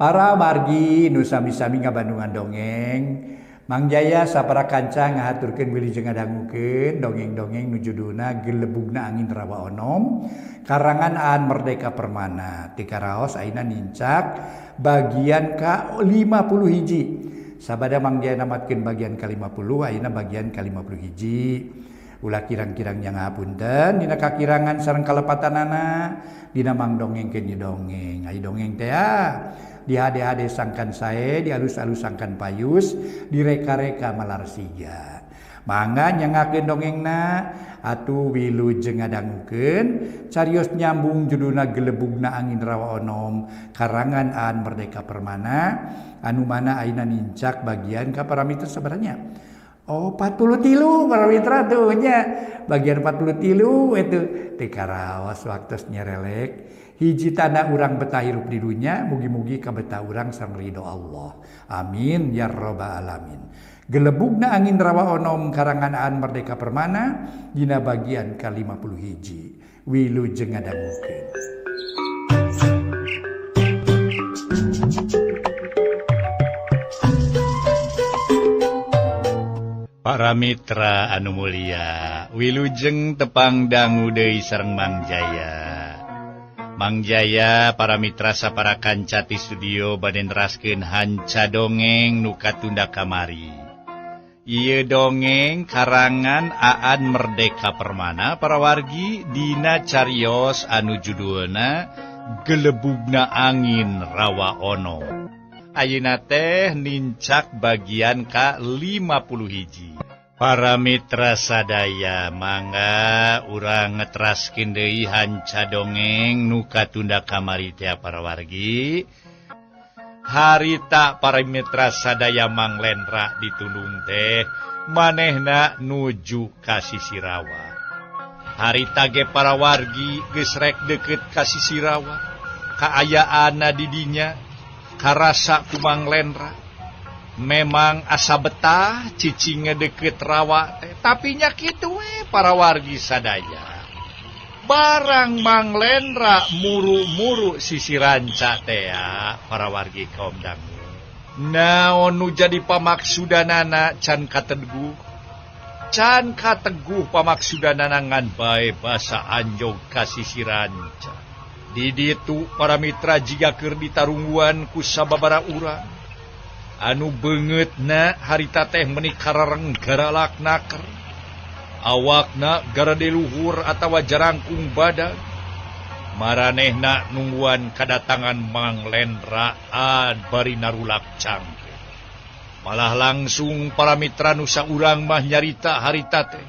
Para wargi nu sami-sami ngabandungan dongeng, Mang Jaya sapara kanca ngahaturkeun wilujeng ngadangukeun dongeng-dongeng nu judulna Gelebugna Angin Rawa Onom karangan Aan Merdeka Permana. Ti karaos ayeuna nincak bagian ka 50 hiji. Sabada Mang Jaya namatkeun bagian ka 50, ayeuna bagian ka 50 hiji. Ulah kirang-kirang nya ngahapunten dina kakirangan sareng kalepatanana dina mang dongengkeun ieu dongeng. Ai dongeng teh di hade-hade sangkan sae, di alus-alus sangkan payus, direka-reka malar siga. Mangga nyangakeun dongengna atuh wilujeng ngadangukeun carios nyambung judulna Gelebugna Angin Rawa Onom karangan Aan Merdeka Permana anu mana ayeuna nincak bagian ka para mitra sebenarnya. Oh, 43 para mitra tuh nya. Bagian 43 itu teu karaos waktos nyerelek. Hiji tanda urang betah hirup di dunya, mugi-mugi kabetah urang sareng ridho Allah. Amin ya rabbal alamin. Gelebugna Angin Rawa Onom karangan Aan Merdeka Permana dina bagian ka 50 hiji. Wilujeng ngadangukeun. Para mitra anu mulia, wilujeng tepang dangu deui sareng Mang Jaya. Mang Jaya para mitra sapara kanca ti studio bade neraskeun hanca dongeng nu katunda kamari. Ieu dongeng karangan Aan Merdeka Permana para wargi dina carios anu judulna Gelebugna Angin Rawa Onom. Ayeuna teh nincak bagian ka 50 hiji. Para mitra sadaya mangga urang ngetraskeun deui hanca dongeng nu katunda kamari teh para wargi. Harita para mitra sadaya Mang Lendra ditundung teh manehna nuju ka sisi rawa. Harita ge para wargi geus rek deukeut ka sisi rawa. Kaayaanna di dinya karasa ku Mang Lendra. Memang asa betah cicingnya deket rawa teh, tapi nya kitu we para wargi sadaya. Barang Mang Lendra muru-muru sisi ranca teh para wargi kaum dangu. Naon nu jadi pamaksudanana can kateguh. Can kateguh pamaksudanana ngan bae basa anjog ka sisi ranca. Di ditu para mitra jiga keur ditarungguan ku sababara urang. Anu beungeutna harita teh meuni karareng garalak naker. Awakna garade luhur atawa jarangkung badag. Maranehna nungguan kadatangan Mang Lendra ad bari narulak cangke. Malah langsung para mitra nu saurang mah nyarita harita teh.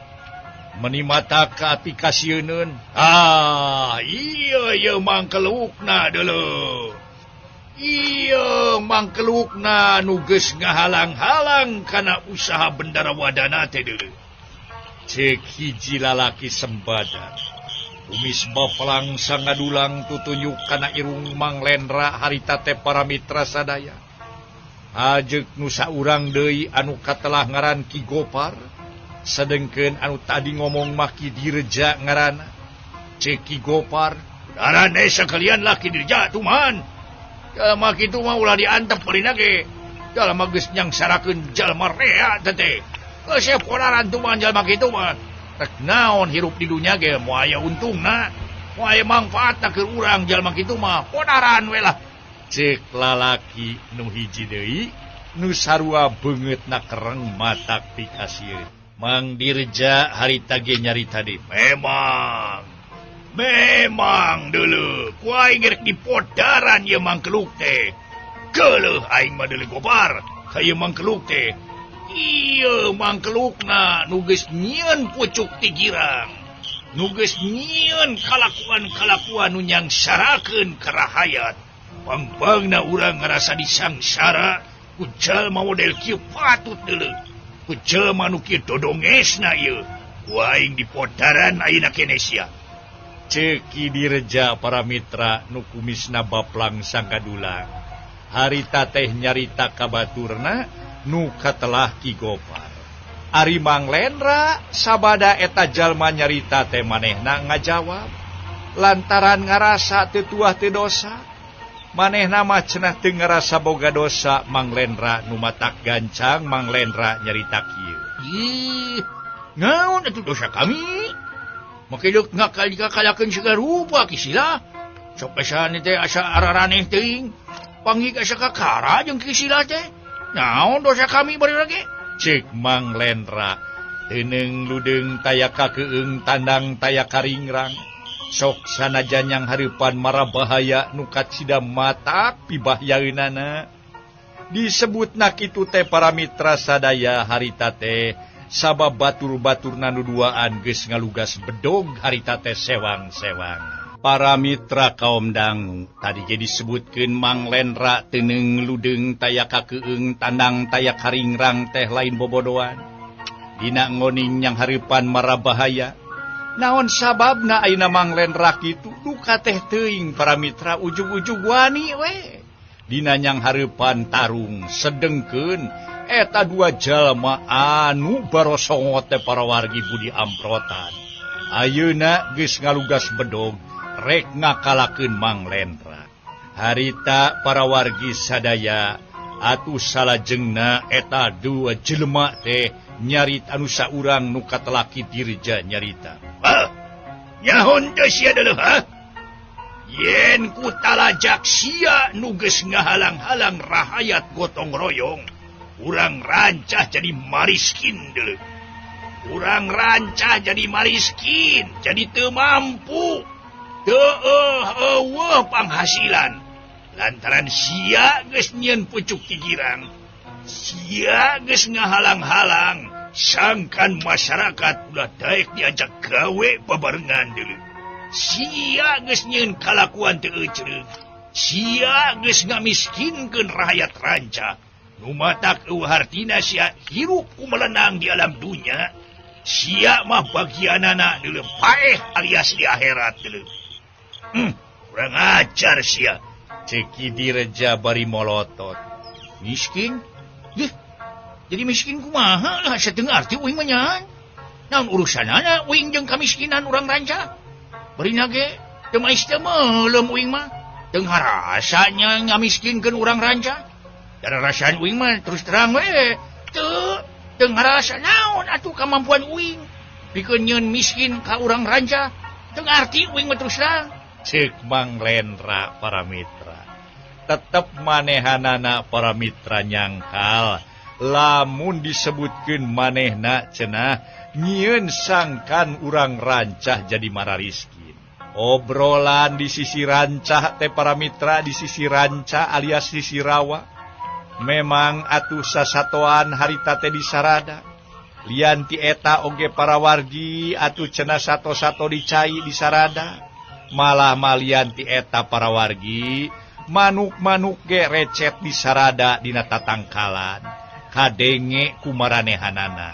Meni mata ka ati kasieun. Ah, iya ieu mangkelukna deuleu. Iya mangkelukna nu geus ngahalang-halang kana usaha bendara wadana teh deuleu. Cek hiji lalaki sembadan. Kumis bapelang sangadulang tutunjuk kana irung Mang Lendra harita teh para mitra sadaya. Hajeuk nu saurang deui anu katelah ngaran Ki Gopar. Sedengkeun anu tadi ngomong mah Ki Dirja ngaranna. Cek Ki Gopar, "Darane sakalian lah Ki Dirja tuman. Jalma kitu mah ulah diantep beureuna ge. Jalma geus nyangsarakeun jalma rea teh teh. Geus ponaran tuman jalma kitu mah. Rek naon hirup di dunya ge moal aya untungna, moal aya mangfaatna keur urang jalma kitu mah. Ponaran we lah." Cek lalaki nu hiji deui nu sarua beungeutna kereng matak pikasieun. Mang Dirja harita ge nyarita deui. Memang. Memang deuleu ku aing rek dipodaran ieu mangkeluk teh. Geuleuh aing mah deuleu Gopar ka ieu mangkeluk teh. Ieu mangkelukna nu geus nyieun pucuk ti girang. Nu geus nyieun kalakuan-kalakuan nu nyangsarakeun ka rahayat. Pangpangna urang ngarasa disangsara ku jalma model kieu patut deuleu. Ku jalma nu kieu dodongesna ieu. Ku aing dipodaran ayeuna keneh sia. Cek Ki Dirja para mitra nu kumisna baplang sangkadulang. Harita teh nyarita ka baturna nu katelah Ki Gopar. Ari Mang Lendra sabada eta jalma nyarita teh manehna ngajawab lantaran ngarasa teu tuah teu dosa. Manehna mah cenah teu ngarasa boga dosa Mang Lendra nu matak gancang Mang Lendra nyarita kieu. Ih, naon atuh dosa kami? Make deuk ngakal-kalakeun segala rupa Ki Sila. Sok asa teh asa araraneh teuing. Panggih asa kakara jeung Ki Sila teh. Naon dosa kami bari lagi? Ceuk Mang Lendra teuneung ludeung taya kakeung tandang taya karingrang. Sok sanajan yang hareupan mara bahaya nu kacida matak pibahyaeunana. Disebutna kitu teh para mitra sadaya harita teh sabab batur-baturna nu duaan geus ngalugas bedog harita teh sewang-sewang. Para mitra kaum dangu tadi ge disebutkeun Mang Lendra teuneung ludeung taya kakeung tandang taya karingrang teh lain bobodoan. Dina ngoning yang hareupan mara bahaya. Naon sababna ayeuna Mang Lendra kitu duka teh teuing para mitra ujug-ujug wani we. Dina nyang hareupan tarung sedengkeun eta dua jalma anu barosongot teh para wargi budi amprotan. Ayeuna geus ngalugas bedog rek ngakalakeun Mang Lendra. Harita para wargi sadaya atuh salajengna eta dua jelema teh nyarit anu saurang nu katelaki Dirja nyarita. Ah, nyahon teh sia deuleuh ha? Yen ku talajak sia nu geus ngahalang-halang rahayat gotong royong, urang rancah jadi mariskin deuleuh. Urang rancah jadi mariskin, jadi teu mampu. Teu eueuh panghasilan. Lantaran sia geus nyieun pucuk ti girang. Sia geus ngahalang-halang sangkan masyarakat ulah daek diajak gawe babarengan deuleu. Sia geus nyieun kalakuan teu ecereug. Sia geus ngamiskinkeun rakyat ranca. Nu matak eueuh hartina sia hirup kumelenang di alam dunya. Sia mah bagianana deuleu paeh alias di akhirat deuleu. Kurang ajar sia. Ceuk Ki Dirja bari molotot. Miskin? Ih, jadi miskin kumaha lah asa teu ngarti uing mah nyahan. Naon urusanana uing jeung kamiskinan urang ranca? Barina ge teu mais teu meuleum uing mah. Teu ngarasa nya ngamiskinkeun urang ranca. Dararasaan uing mah terus terang we. Teu ngarasa naon atuh kamampuan uing. Pikeun nyeun miskin ka urang ranca. Teu ngarti uing mah terus terang. Ceuk Mang Lendra para mitra. Tetep manehanana para mitra nyangkal lamun disebutkeun manehna cenah nyieun sangkan urang rancah jadi marariskin. Obrolan di sisi rancah teh para mitra di sisi ranca alias sisi rawa. Memang atuh sasatoan harita teh disarada. Lian ti eta oge para wargi atuh cenah sato-sato dicai disarada. Malah malian ti eta para wargi manuk-manuk ge recet disarada dina tatangkalan kadenge kumaranehanana.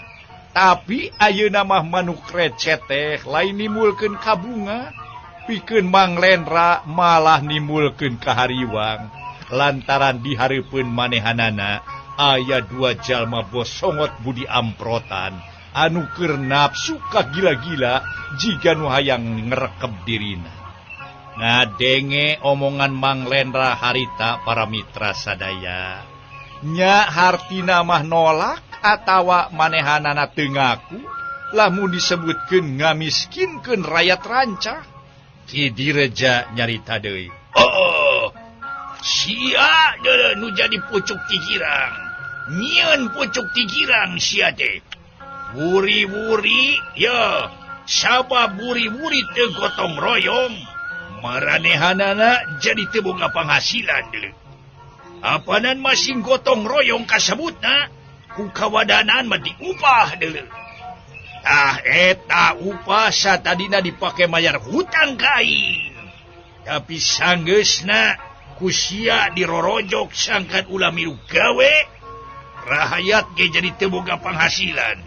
Tapi ayeuna mah manuk recet teh lain nimbulkeun kabunga, pikeun Mang Lendra malah nimbulkeun kahariwang lantaran dihareupeun manehanana aya dua jalma bosongot budi amprotan anu keur nafsu kagila-gila jiga nu hayang ngrekeb dirina. Ngadenge omongan Mang Lendra harita para mitra sadaya. Nya hartina mah nolak atawa manehanana teu ngaku lamun disebutkeun ngamiskinkeun rakyat rancah. Ki Dirja nyarita deui. Oh, sia deuleu nu jadi pucuk ti girang. Nyieun pucuk ti girang sia teh. Wuri-wuri ye, sabab wuri-wuri teu gotong royong. Maranehanana jadi teu boga panghasilan deuleu. Apanan masing gotong royong kasebutna ku kawadanan mah diupah deuleu. Tah eta upah satadina dipake mayar hutang ka aing. Tapi sanggeusna ku sia dirorojok sangkan ulah milu gawe, rahayat ge jadi teu boga panghasilan.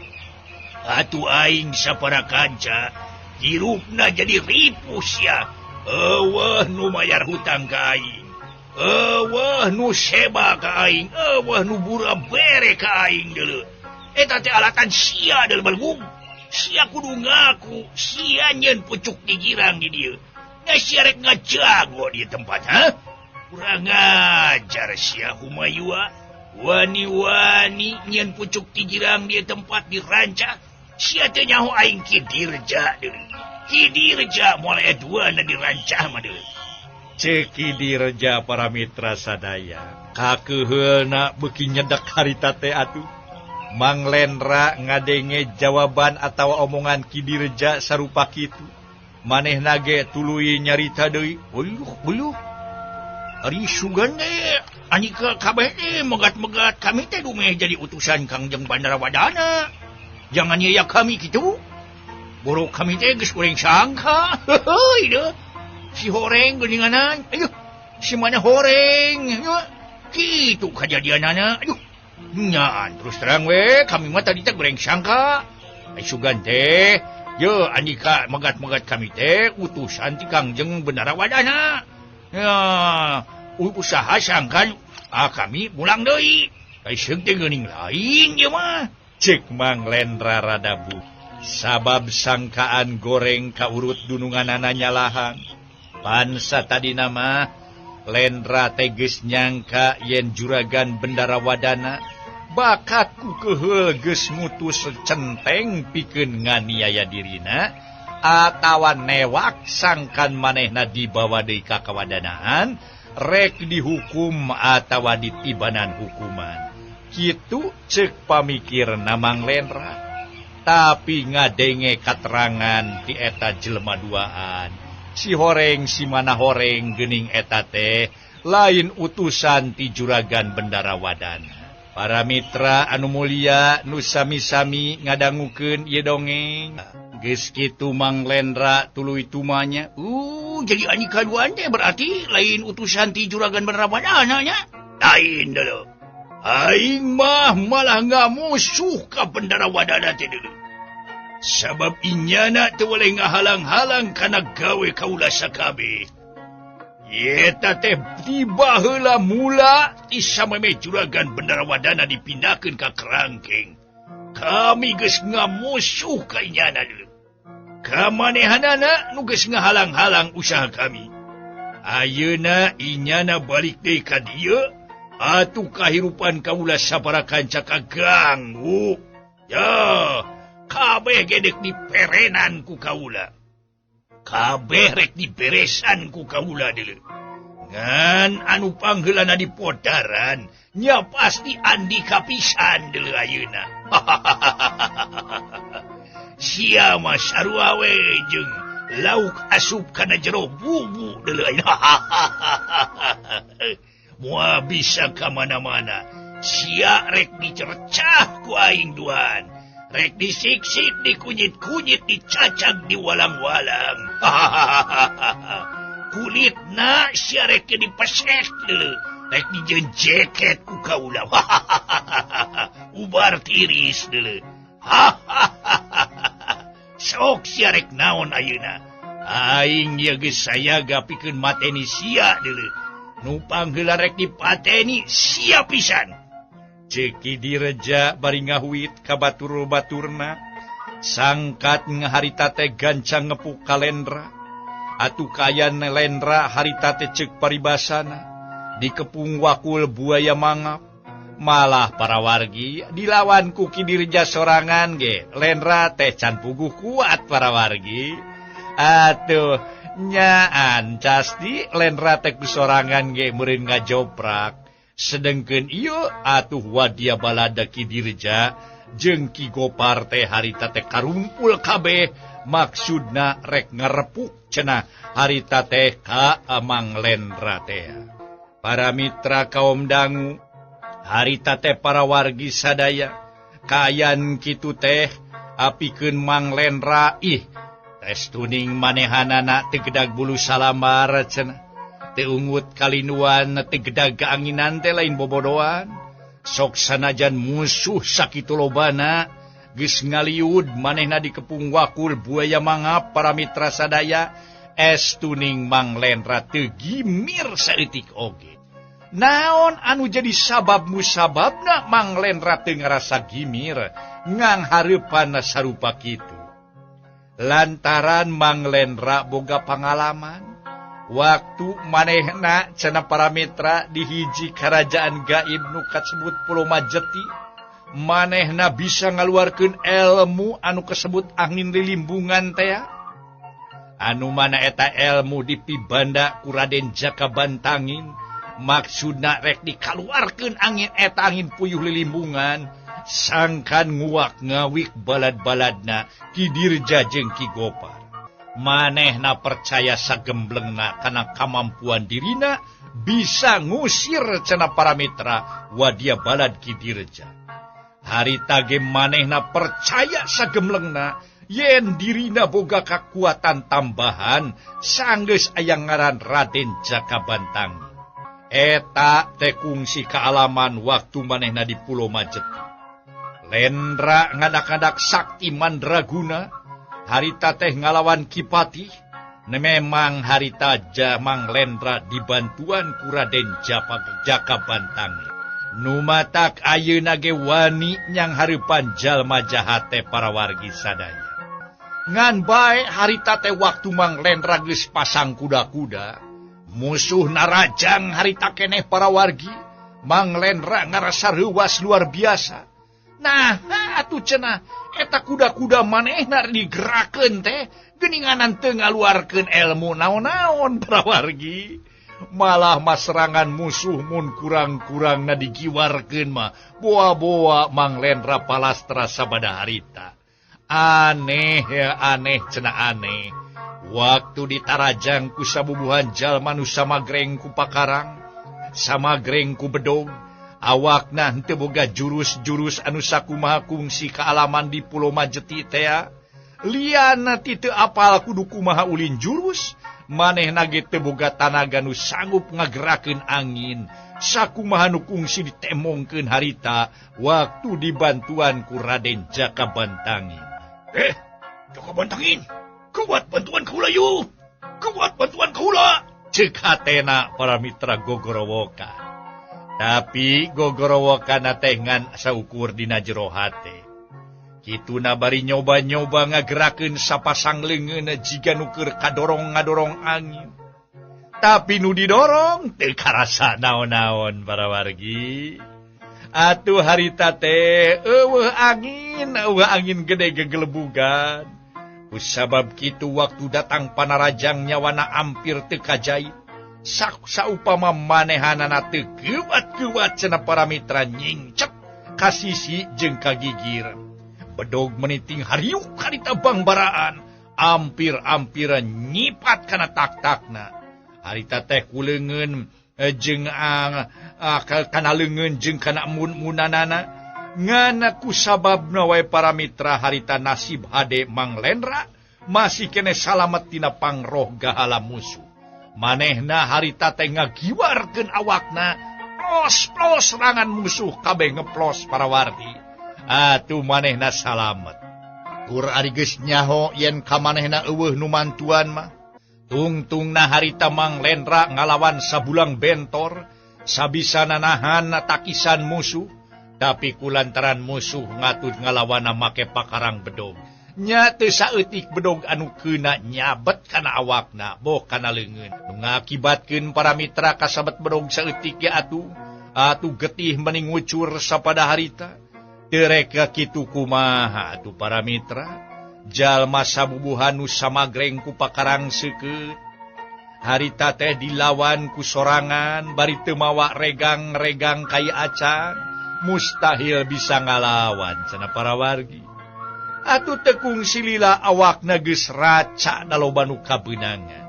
Atuh aing sapara kanca hirupna jadi ripuh sia. Eueuh nu mayar hutang ka aing. Eueuh nu seba ka aing, eueuh nu bura bere ka aing deuleu. Eta teh alatan sia deuleu balgung. Sia kudu ngaku, sia nyeun pucuk di girang di dieu. Nya sia rek ngajago di tempat, ha? Kurang ajar sia Humayua. Wani-wani nyeun pucuk ti girang di tempat dirancak. Sia teh nyaho aing Ki Dirja deui. Ki Dirja moal aya duana dirancah mah deui. Ceuk Ki Dirja para mitra sadaya. Kakeuheulna beuki nyedek harita teh atuh. Mang Lendra ngadenge jawaban atawa omongan Ki Dirja sarupa kitu. Manehna ge tuluy nyarita deui. Uluh uluh. Ari sugan teh andika kabeh teh megat-megat kami teh dumeh jadi utusan Kangjeng Bandara Wadana. Jangan ya kami kitu. Borok kami teh geus goreng sangka. Heuy deuh. Si horeng geuninganan. Aduh, si mana horeng. Kitu kajadianana. Aduh. Nyaan terus terang we kami mah tadi teh goreng sangka. Ai sugan teh ye andika megat-megat kami teh utusan ti Kangjeng Bendara Wadana. Ya, usaha sangkan kami pulang deui. Ai seung teh geuning lain ieu mah. Ceuk Mang Lendra rada bu. Sabab sangkaan goreng kaurut dununganana nyalahan. Pansa tadina mah Lendra teh geus nyangka yen juragan Bendara Wadana bakat ku keuheul geus mutus centeng pikeun nganiaya dirina atawa newak sangkan manehna dibawa deui ka kawadanaan rek dihukum atawa ditibanan hukuman. Kitu ceuk pamikirna Mang Lendra. Tapi ngadenge katerangan ti eta jelema duaan. Si horeng si mana horeng geuning eta teh lain utusan ti juragan Bendara Wadana. Para mitra anu mulia nu sami-sami ngadangukeun ieu dongeng. Geus kitu Mang Lendra tuluy tumanya. Jadi andika duaan teh berarti lain utusan ti juragan Bendara Wadana nya? Lain deuleu. Aing mah malah ngamusuh ka Bendara Wadana teh deuleu. Sabab inyana teu boleh ngahalang-halang kana gawe kaula sakabeh. Eta teh tiba heula mula ti sameme juragan Bendara Wadana dipindahkeun ka Kerangkeng. Kami geus ngamusuh ka inyana deuleu. Kamanehanana nu geus ngahalang-halang usaha kami. Ayeuna inyana balik deui ka dieu, atuh kahirupan kaula sabaraha kanca kaganggu. Ya, kabeh gedek diperenan ku kaula. Kabeh rek diberesan ku kaula deuleu. Ngan anu pangheulana di podaran, nya pasti andika pisan deuleu ayeuna. Sia mah sarua we jeung lauk asup kana jero bubu deuleu ayeuna. Moal bisa ka mana-mana. Sia rek dicercah ku aing duan. Rek disiksik, dikunyit-kunyit, dicacag, diwalang-walang. Kulitna sia rek dipesek deuleu. Rek dijeun jaket ku kaula. Ubar tiris deuleu. Sok sia rek naon ayeuna. Aing ieu geus sayaga pikeun mateni sia deuleu. Nu pangheula rek dipateni sia pisan. Ceuk Ki Dirja bari ngahuit ka batur-baturna. Sangkat ngaharita teh gancang ngepuk ka Lendra. Atuh kayan Lendra harita teh ceuk paribasana. Dikepung wakul buaya mangap. Malah para wargi dilawan ku Ki Dirja sorangan ge. Lendra teh can puguh kuat para wargi. Atuh nyaan casti Lendra teh ku sorangan ge meureun ngajoprak. Sedengkeun ieu atuh wadia balada Ki Dirja jeung Ki Gopar teh harita teh karumpul kabeh maksudna rek ngarepuk cenah harita teh ka Mang Lendra teh. Para mitra kaum dangu harita teh para wargi sadaya kaayaan kitu teh apikeun Mang Lendra ih tes tuning manehanana teu gedag bulu salambar cenah. Teu ungut kalinuan teu gedag kaanginan teh lain bobodoan. Sok sanajan musuh sakitu lobana geus ngaliud manehna dikepung wakul buaya mangap para mitra sadaya es tuning Mang Lendra teu gimir saeutik oge. Naon anu jadi sabab musababna Mang Lendra teu ngarasa gimir nganghareupan sarupa kitu. Lantaran Mang Lendra boga pangalaman. Waktu manehna cenah para mitra di hiji kerajaan gaib nu kasebut Pulau Majeti, manehna bisa ngaluarkeun ilmu anu kasebut angin lilimbungan teh. Anu mana eta ilmu dipibanda ku Raden Jaka Bantangin, maksudna rek dikaluarkeun angin eta angin puyuh lilimbungan sangkan nguak ngawik balad-baladna Ki Dirja jeung Ki Gopar. Manehna percaya sagemblengna kana kamampuan dirina bisa ngusir cenah para mitra wadia balad Ki Dirja. Harita ge manehna percaya sagemblengna yen dirina boga kakuatan tambahan sanggeus aya ngaran Raden Jaka Bantang. Eta teh kungsi kaalaman waktu manehna di Pulau Majeti. Lendra ngadak-ngadak sakti mandraguna harita teh ngalawan Ki Patih. Memang harita Mang Lendra dibantuan ku Raden Jaka Bantang. Nu matak ayeuna ge wani nyang hareupan jalma jahat teh para wargi sadaya. Ngan bae harita teh waktu Mang Lendra geus pasang kuda-kuda, musuh narajang harita keneh para wargi. Mang Lendra ngarasa reuwas luar biasa. Nah, atuh cenah eta kuda-kuda manehna digerakeun teh geuninganan teu ngaluarkeun ilmu naon-naon para wargi. Malah maserangan musuh mun kurang-kurangna digiwarkeun mah boa-boa Mang Lendra palastra sabada harita. Aneh ya aneh cenah aneh. Waktu ditarajang ku sabubuhan jalma nu samagreng ku pakarang, samagreng ku bedog, awakna henteu boga jurus-jurus anu sakumaha kungsi kaalaman di Pulau Majeti tea. Liana ti teu apal kudu kumaha ulin jurus, manehna ge teu boga tanaga nu sanggup ngagerakeun angin. Sakumaha nu kungsi ditemongkeun harita waktu dibantuan ku Raden Jaka Bantangin. Jaka Bantangin, kuat bantuan kaula yu. Kuat bantuan kaula. Ceuk hatena para mitra gogorowokan. Tapi gogorowokan teh ngan saukur dina jero hate. Kituna bari nyoba-nyoba ngagerakeun sapasang leungeun jiga nu keur kadorong ngadorong angin. Tapi nu didorong teu karasa naon-naon para wargi. Atuh harita teh eueuh angin gede gegelebugan. Kusabab kitu waktu datang panarajang nyawana ampir teu kajait. Saupama manehanana teu keuat-keuat cenah para mitra nyingcep ka sisi jeung kagigir. Bedog meniting hariuk harita bangbaraan, ampir-ampiran nyipat kana tak-takna. Harita teh kuleungeun jeung kana leungeun jeung kana mun-munanana. Ngan kusababna wae para mitra harita nasib hade Mang Lendra masih kene salamet tina pangroh gahala musuh. Manehna harita teh ngagiwarkeun awakna, plos-plos serangan musuh kabeh ngeplos para wargi. Atuh manehna salamet. Tur ari geus nyaho yen ka manehna eueuh nu mantuan mah. Tungtungna harita Mang Lendra ngalawan sabulang bentor, sabisana nahan takisan musuh, tapi kulantaran musuh ngatud ngalawana make pakarang bedog. Nya teu saeutik bedog anu keuna nyabet kana awakna, boh kana leungeun. Nu ngakibatkeun para mitra kasabet bedog saeutik ge atuh, atuh getih meni ngucur sapada harita. Terek kitu kumaha atuh para mitra, jalma sabubuhan nu samagreng ku pakarang seukeut. Harita teh dilawan ku sorangan bari teu mawa regang-regang kaya acan, mustahil bisa ngalawan cenah para wargi. Atuh teu kungsi lila awakna geus raca daloba nu kabeunangan.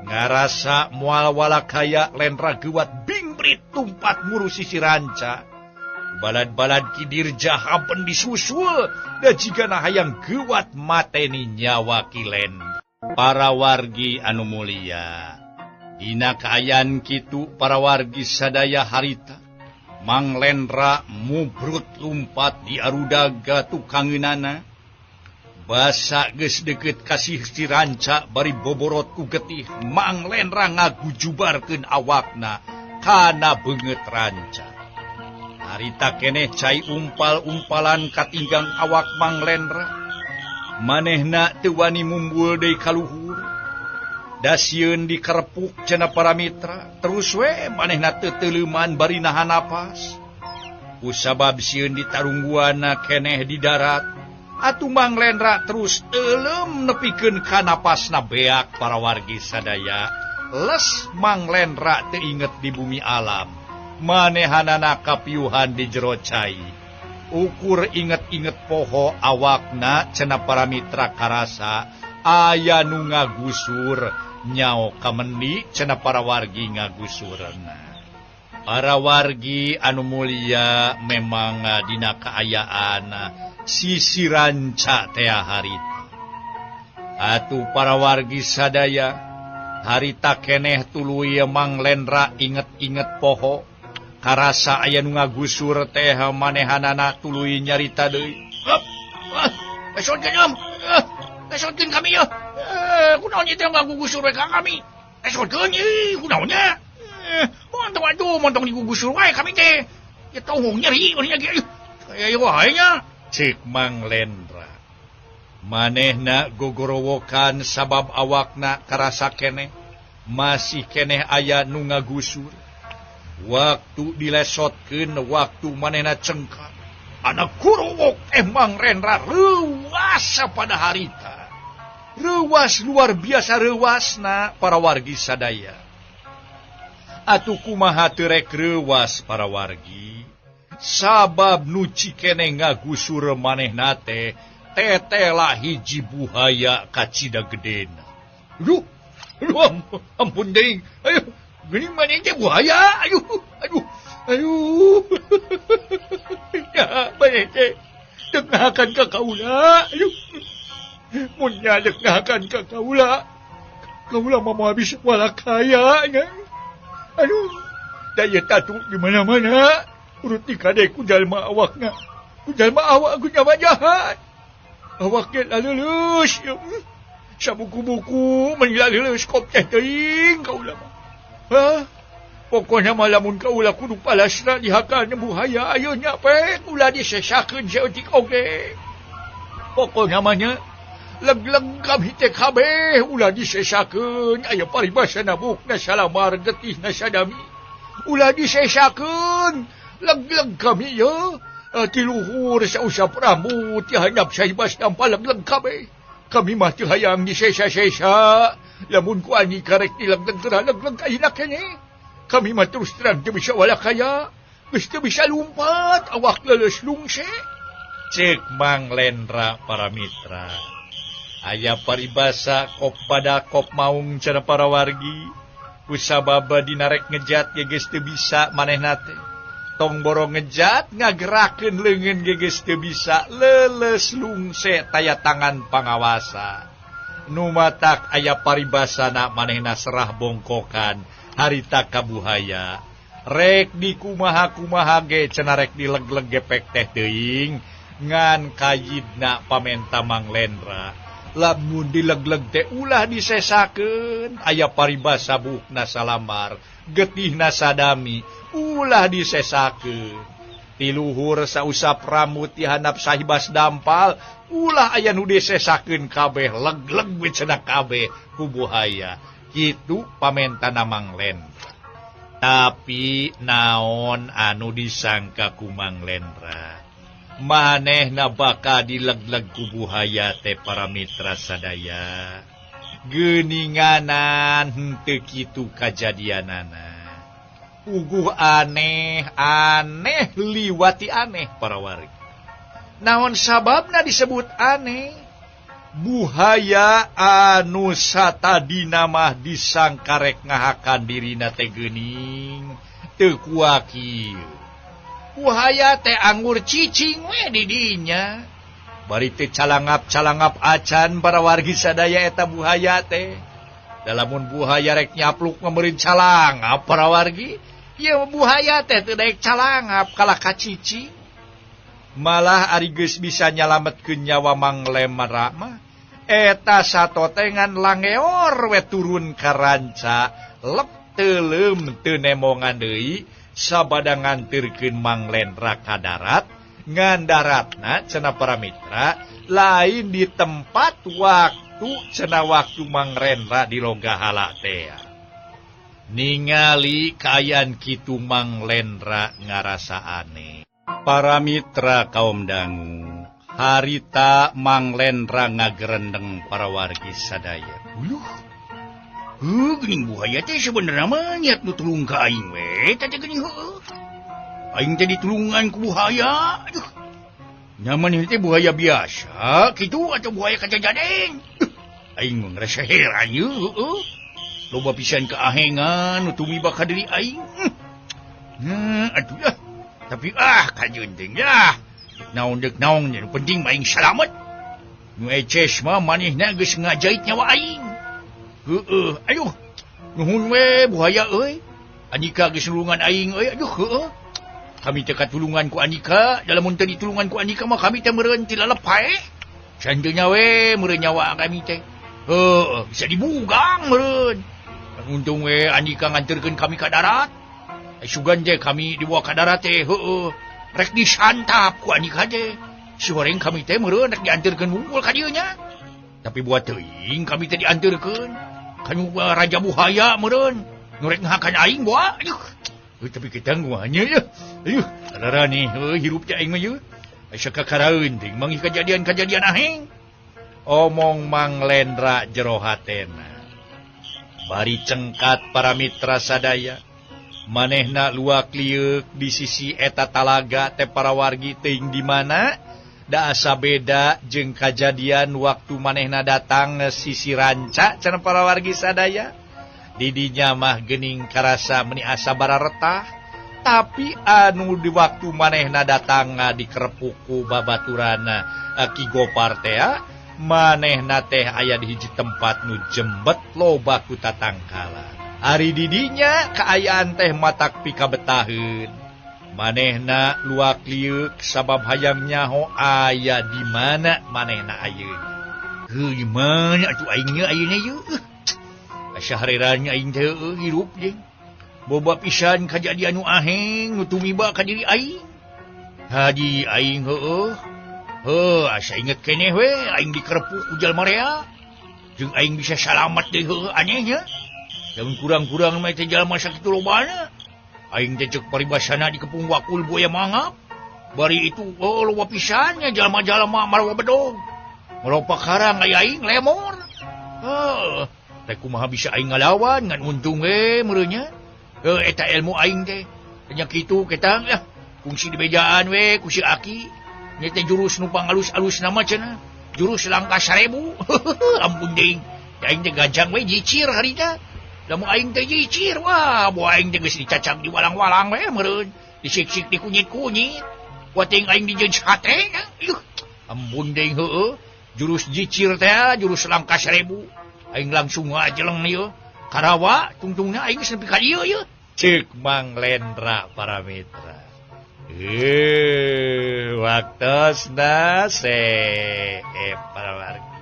Ngarasa moal walakaya Lendra geuwat bingbrit tumpat ngurusi si ranca. Balad-balad Ki Dirja hampun disusul da jigana hayang geuwat mateni nyawa Ki Lendra. Para wargi anu mulia, dina kaayaan kitu para wargi sadaya harita Mang Lendra mubrut lumpat di arudaga tukangeunana. Basa geus deukeut ka si ranca bari boborot ku getih, Mang Lendra ngagujubarkeun awakna kana beungeut ranca. Harita keneh cai umpal-umpalan katinggang awak Mang Lendra. Manehna teu wani mumbul deui ka luhur. Da sieun dikerepuk cenah para mitra, terus we manehna teu teuleuman bari nahan napas. Kusabab sieun ditarungguanna keneh di darat, atuh Mang Lendra terus teuleum nepikeun ka napasna beak para wargi sadaya. Les Mang Lendra teu inget di bumi alam, manehanana kapiuhan di jero cai. Ukur inget-inget poho awakna cenah para mitra karasa aya nu ngagusur. Nyao kamendi cenah para wargi ngagusurna. Para wargi anu mulia memang dina kaayaan sisi ranca tea harita. Atuh para wargi sadaya harita keneh tuluy Mang Lendra inget-inget poho karasa aya nu ngagusur teh manehanana tuluy nyarita deui. Esotkeun esotkeun kami yeuh. Kunaon ieu teh ngagugusur we ka kami? Esotkeun ieu kunaon nya? Montong atuh montong digugusur wae kami teh. Ya tong nyeri urang ge. Aya wae nya. Ceuk Mang Lendra. Manehna gogorowokan sabab awakna karasa keneh masih keneh aya nu ngagusur. Waktu dilesotkeun waktu manehna cengkar. Anak kurowok Mang Lendra reuas pada harita. Reuas luar biasa reuasna para wargi sadaya. Atuh kumaha teu rek reuas para wargi? Sabab nu cikeneh ngagusur manehna teh tetela hiji buhaya kacida gedena. Aduh, aduh, ampun deui. Aduh, geuning maneh teh buhaya. Aduh, aduh, aduh. Ya, maneh teh dek ngahakan ka kaula. Aduh. Mun nya dek ngahakan ka kaula. Kaula mah moal bisa walakaya nya. Aduh, da ieu tatu di mana-mana. Urut dikade ku jalma awakna. Ku jalma awak ku nyawa jahat. Awak ge laleuleus ieu. Sabuku-buku meni laleuleus kop teh teuing kaula mah. Hah? Pokoknya mah lamun kaula kudu palasna dihakan buhaya ayeuna nya pe ulah disesakeun saeutik oge. Pokoknya mah nya leg-leg kami teh kabeh ulah disesakeun aya paribasana bukna salamar getihna sadami. Ulah disesakeun leg-leg kami ye ti luhur sausap rambut ti handap sahibas nampa leg-leg kabeh. Kami mah teu hayang disesa-sesa lamun ku ani karek dileg-leg teh leg-leg ayeuna keneh. Kami mah terus terang teu bisa walakaya, geus teu bisa lumpat awak leuleus lungse. Ceuk Mang Lendra para mitra. Aya paribasa kop pada kop maung cenah para wargi. Kusabab dinarek ngejat ge geus teu bisa manehna teh. Tong boro ngejat ngagerakeun leungeun ge geus teu bisa leuleus lungse taya tangan pangawasa. Nu matak aya paribasana manehna serah bongkokan harita kabuhaya. Rek di kumaha-kumaha ge cenah rek dileg-leg gepek teh teuing ngan kayidna pamenta Mang Lendra. Lamun dileg-leg teh ulah disesakeun aya paribasa bukna salamar getihna sadami ulah disesakeun. Ti luhur sausap rambut ti handap sahibas dampal ulah aya nu disesakeun kabeh leg-leg we cenah kabeh ku buhaya. Kitu pamentana Mang Lendra. Tapi naon anu disangka ku Mang Lendra? Manehna bakal dileg-leg ku buhaya teh para mitra sadaya. Geuninganan henteu kitu kajadianana. Uguh aneh, aneh liwati aneh para wargi. Naon sababna disebut aneh? Buhaya anu satadina mah disangkarek ngahakan dirina teh geuning teu kuakil. Buhaya teh anggur cicing we di dinya. Bari teh calangap-calangap acan para wargi sadaya eta buhaya teh. Da lamun buhaya rek nyapluk ngameureun calangap para wargi, ieu buhaya teh teu daek calangap kalah kacicing. Malah ari geus bisa nyalametkeun nyawa Mang Lendra mah eta satotengan langeor we turun ka ranca lep teuleum teu nemongan deui sabada ngantirkeun Mang Lendra ka darat. Ngan daratna cenah para mitra lain di tempat waktu Kitu cenah waktu Mang Rendra di Logahala teh. Ningali kaayaan kitu Mang Lendra ngarasa aneh. Para mitra kaum dangu, harita Mang Lendra ngagerendeng para wargi sadaya. Uluh. Heuh geuning buhaya teh sebenarnya mah niat nu tulung ka aing we, teh geuning heueuh. Aing teh ditulungan ku buhaya. Aduh. Nyaman ini teh buhaya biasa kitu atau buhaya kajajaden. Aing mah ngarasa heran ye heueuh. Loba pisan keahengan nu tumiba ka diri aing. Aduh lah. Tapi kajeun teh lah. Naon deuk naon nu penting mah aing salamet. Nu eces mah manehna geus ngajait nyawa aing. Heueuh, aduh. Nuhun we buhaya euy. Andika geus nulungan aing euy. Aduh heueuh. Kami teh katulungan ku andika, dalam mun teu ditulungan ku andika mah kami teh meureun ti lalepae. Santeunya we meureun nyawa kami teh. Heueuh, bisa dibugang meureun. Untung we andika nganterkeun kami ka darat. Sugan teh kami dibawa ka darat teh heueuh. Rek disantap ku andika teh. Si horeng kami teh meureun rek dianterkeun wungkul ka dieu nya. Tapi buat teuing kami teh dianterkeun. Kanu Raja Buhaya meureun nu rek ngahakan aing boa. Aduh. Tapi kita nguanya ya. Aduh, rara nih hirup teh aing mah yeuh. Asa kakaraeun teuing manggih kejadian-kejadian aheng. Omong Mang Lendra jero hatena. Bari cengkat para mitra sadaya. Manehna luak lieuk di sisi eta talaga teh para wargi teuing di mana da asa beda jeung kajadian waktu manehna datang sisi ranca cenah para wargi sadaya. Didinya mah geuning karasa meni asa bararetah, tapi anu di waktu manehna datang dikerepuk ku babaturana Ki Gopar teh manehna teh aya di hiji tempat nu jembet loba ku tatangkalan. Ari didinya kaayaan teh matak pikabetaheun. Manehna luak lieuk sabab hayang nyaho aya di mana manehna ayeuna. Heuh, di mana atuh aing nya ayeuna yeuh? Asa hareran aing teh hirup jeung boba pisan kajadian nu aheng nu tumiba ka diri aing. Hadi aing heueuh. Heuh, asa inget keneh we aing dikerepuk ku jalma rea. Jeung aing bisa salamet deui heueuh aneh nya. Lamun kurang-kurang mah teh jalma sakitu lobana. Aing teh ceuk paribasana dikepung wakul buaya mangap. Bari itu loba pisan nya jalma-jalma marawa bedog. Malopa karang aya aing lemor. Heuh, teh kumaha bisa aing ngalawan ngan untung we meureun nya. Heuh, eta ilmu aing teh. Nya kitu ketang lah. Kungsi dibejaan we ku si aki. Nya teh jurus nu pangalus-alus nama cenah. Jurus langkah 1000. Ampun deui. Aing teh gajang we jicir harita. Lamun aing teh jicir wah boa aing teh geus dicacag di walang-walang we meureun. Disiksik di kunyit-kunyit. Wating aing dijeun sate. Aduh. Ampun deui heueuh. Jurus jicir teh jurus langkah 1000. Aing langsung ngajeleng ieu. Karawa tungtungna aing geus nepi ka dieu ieu. Ceuk Mang Lendra para mitra. Waktosna para wargi.